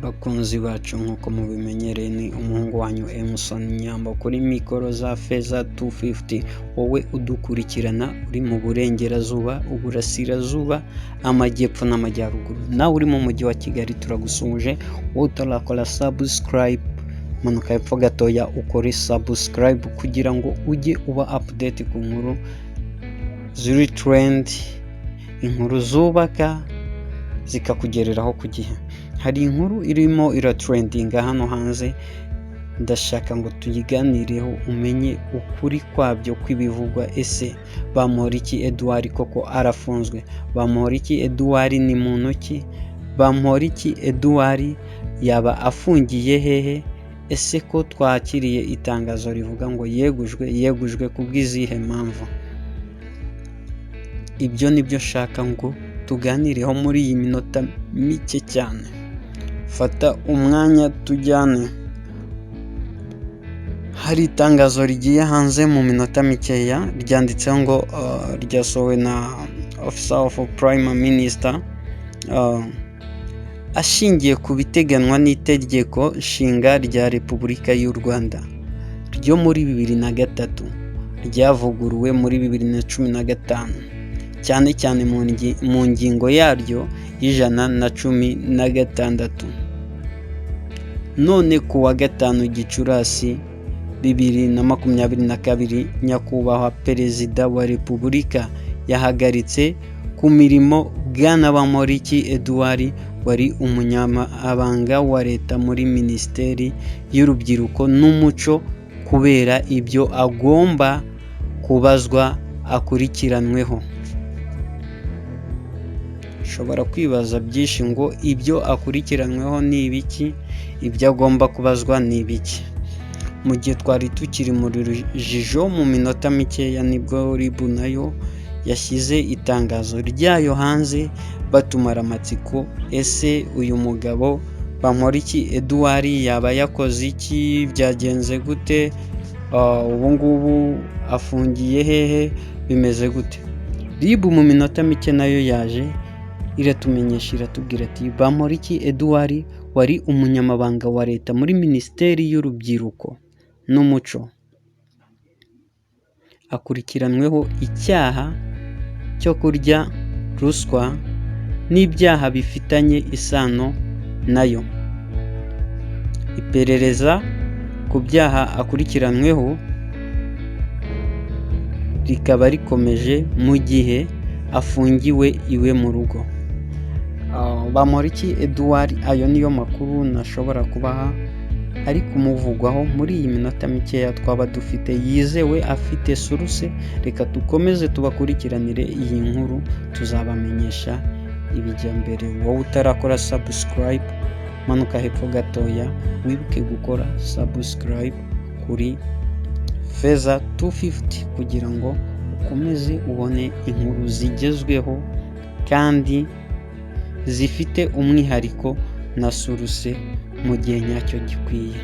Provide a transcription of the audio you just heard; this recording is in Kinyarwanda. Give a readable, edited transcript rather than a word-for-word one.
Bakunzi bacu, nk'uko mubimenyereye, ni umuhungu wanyu Emerson Nyambo kuri mikoro za Feza 250. Wowe udukurikirana uri mu burengerazuba, uburasirazuba, amajyepfo n'amajyaruguru, nawe uri mu mujyi wa Kigali, turagusuhuje. Wowe utarakora subscribe, manuka hepfo gatoya ukore subscribe kugira ngo ujye uba update ku nkuru ziri trend, inkuru zubaka zikakugereraho ku gihe. Hari inkuru irimo iratrendinga hano hanze, ndashaka ngo tuyiganireho umenye ukuri kwabyo kw'ibivugwa. Ese Bamporiki Edouard koko arafunzwe? Bamporiki Edouard ni muntu ki? Bamporiki Edouard yaba afungiye hehe? Ese ko twakiriye itangazo rivuga ngo yegujwe, yegujwe ku bw'izihe mpamvu? Ibyo ni byo nshaka ngo tuganireho muri iyi minota mike cyane. Fata umwanya tujyane. Hari itangazo rigiye hanze mu minota mikeya, ryanditseho ngo ryasohowe na Office of Prime Minister, ashingiye ku biteganywa n'itegeko nshinga rya Repubulika y'u Rwanda ryo muri 2003, ryavuguruwe muri 2015, cyane cyane mu ngingo yaryo y'116. None ku wa 5 Gicurasi 2022, Nyakubahwa Perezida wa Repubulika yahagaritse ku mirimo Bwana Bamporiki Edouard, wari umunyamabanga wa Leta muri Minisiteri y'Urubyiruko n'Umuco, kubera ibyo agomba kubazwa akurikiranweho. Ushobora kwibaza byinshi ngo ibyo akurikiranyweho ni ibiki, ibyo agomba kubazwa ni ibiki? Mu gihe twari tukiri mu rujijo, mu minota mikeya nibwo RIB nayo yashyize itangazo ryayo hanze, batumara amatsiko. Ese uyu mugabo Bamporiki Edouard yaba yakoze iki? Byagenze gute? Ubu ngubu afungiye hehe? Bimeze gute? RIB mu minota mike nayo yaje iratumenyesha, iratubwira ati: "Bamporiki Edouard, wari umunyamabanga wa Leta muri Minisiteri y'Urubyiruko n'Umuco, akurikiranweho icyaha cyo kurya ruswa n'ibyaha bifitanye isano nayo. Iperereza ku byaha akurikiranyweho rikaba rikomeje mu gihe afungiwe iwe mu rugo." Bamporiki Edouard, ayo niyo makuru nashobora kubaha ari kumuvugwaho muri iyi minota mikeya twaba dufite yizewe, afite source. Reka dukomeze tubakurikiranire iyi nkuru, tuzabamenyesha ibijya mbere. Wowe utarakora subscribe, manuka hepfo gatoya wibuke gukora subscribe kuri Feza 250 kugira ngo ukomeze ubone inkuru zigezweho kandi zifite umwihariko na source mu gihe nyacyo gikwiye.